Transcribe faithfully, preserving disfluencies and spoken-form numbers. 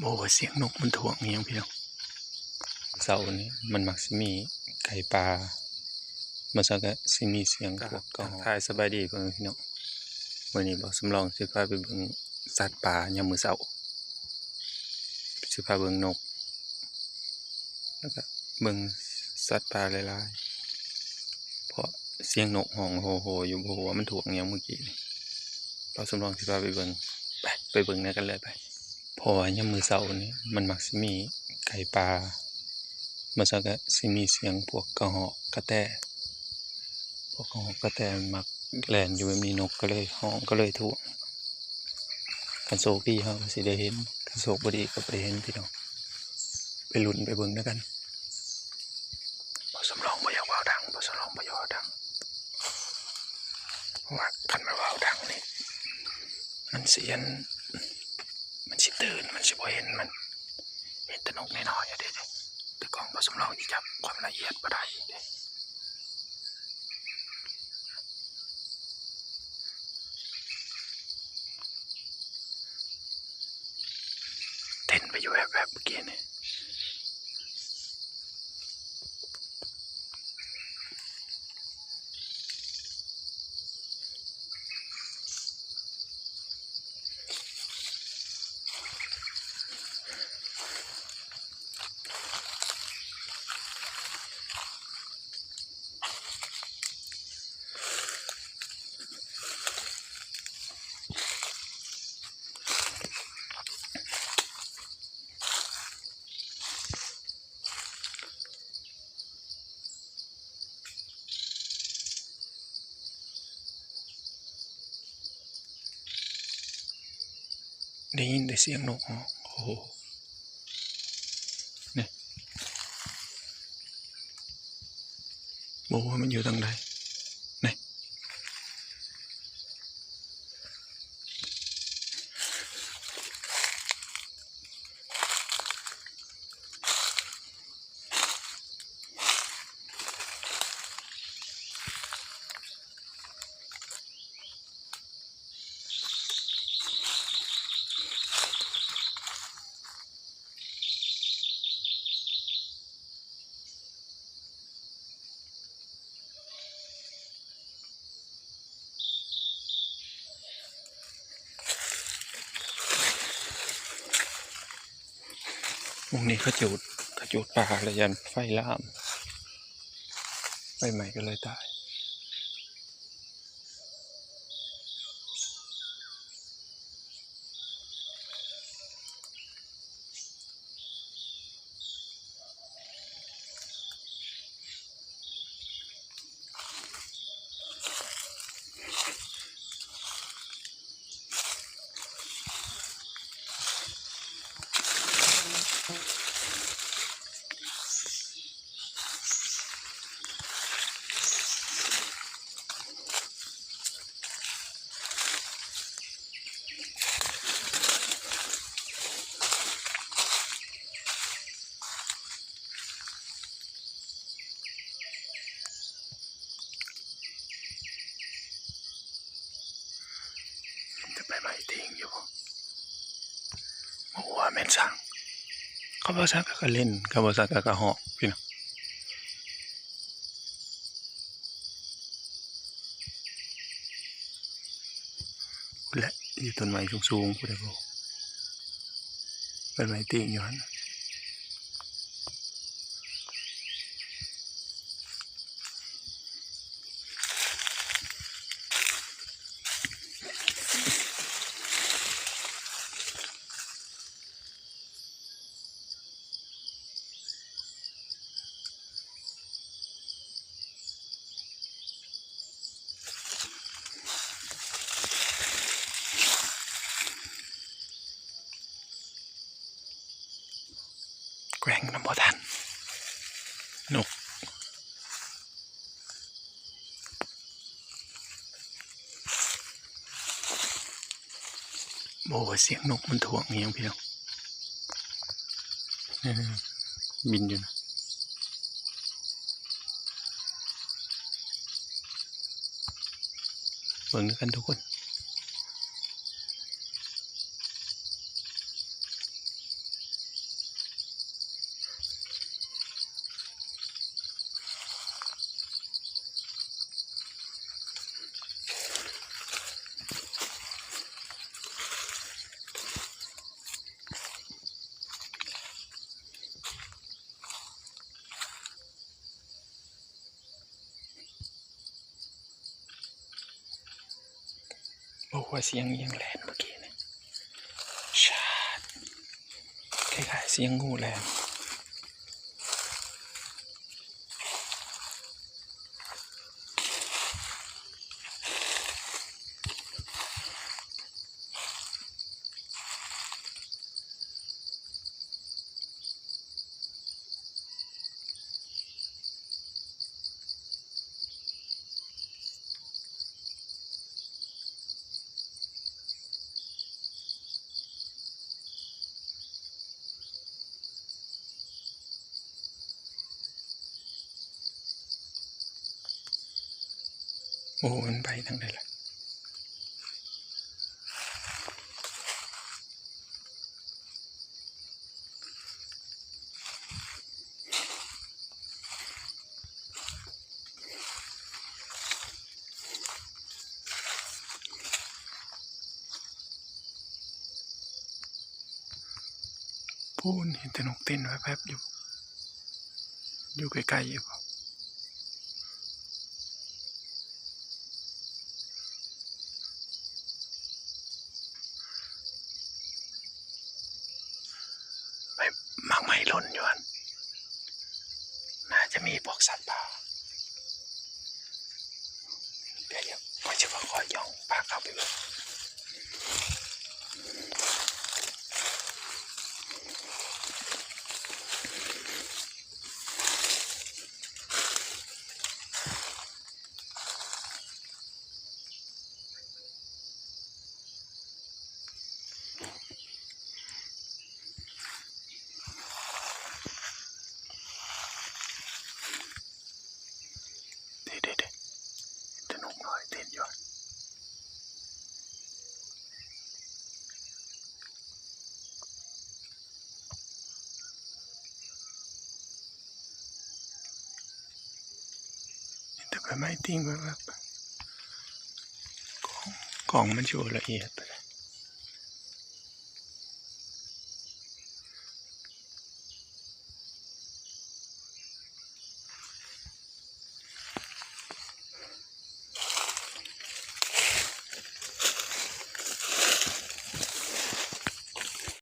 บ่ว่าเสียงนกมันท้วงอีหยังพี่น้อง เสาร์นี้มันมักสิมีไก่ป่า มันซะก็สิมีเสียงพวกกระรอก ทักทายสบายดีพ่อแม่พี่น้อง มื้อนี้บ่าวสำรองสิพาไปเบิ่งสัตว์ป่ายามมื้อเช้า สิพาเบิ่งนก แล้วก็เบิ่งสัตว์ป่าหลายๆ เพราะเสียงนกฮ้องโฮโฮอยู่ บ่ฮู้ว่ามันท้วงหยังเมื่อกี้นี่ บ่าวสำรองสิพาไปเบิ่ง ไป ไปเบิ่งนำกันเลยไป เพราะว่ายามมื้อเช้านี่มันมักสิมีไก่ป่า มันซะก็สิมีเสียงพวกกระรอกกระแต พวกกระรอกกระแตมันมักแล่นอยู่แบบนี้ นกก็เลยฮ้อง ก็เลยท้วง คันโชคดีเฮาก็สิได้เห็น คันโชคบ่ดีก็บ่ได้เห็นพี่น้อง ไปลุ้นไปเบิ่งนำกัน บ่าวสำรองบ่อยากเว้าดัง บ่าวสำรองบ่อยากเว้าดัง เพราะว่าคันมันเว้าดังนี่ มันสิอัน มันสิตื่น มันสิบ่เห็นมัน เห็นแต่นกน้อยๆอะเด้ แต่กล้องบ่าวสำรองสิจับความละเอียดบ่ได้เด้ เต้นไปอยู่แวบๆเมื่อกี้นี่ ได้ยินแต่เสียงนกฮ้อง โอ้โห นี่ บ่ว่ามันอยู่ทางใด นี่ หม่องนี้เขาจูด เขาจูดป่าแล้วย้านไฟลาม ไฟไหม้ก็เลยตาย จะไปไม้ติ่งอยู่บ่ บ่ฮู้ว่าแม่นสัง เขาว่าสังก็กะเล่น เขาว่าสังก็กะฮ้องพี่น้อง พู้นแหละ อยู่ต้นไม้สูงๆ พู้นแหละบ่ ต้นไม้ติ่งอยู่หั่น แกว่งนำบ่ทัน นก บ่ว่าเสียงนกมันท้วงอีหยังพี่น้อง เออ บินอยู่นะ เบิ่งนำกันทุกคน เ บอกว่าเสียงเอียงแลนเมื่อกี้เนี่ย ชาด คล้ายๆเสียงงูแลน โอ้ มันไปทางใดล่ะ ปูนเห็นแต่นกเต้นแวบๆอยู่ อยู่ใกล้ๆอยู่ ไม่ หมากไม้หล่นอยู่หั่น น่าจะมีพวกสัตว์ป่า เดี๋ยวๆ ข้อยสิว่าข้อยย่องปากเข้าไปเบิ่ง เด้ๆๆ แต่นกน้อยเต้นอยู่ แต่ใบไม้ติ่งแบบ กล่อง กล่องมันสิบ่ละเอียดปานใด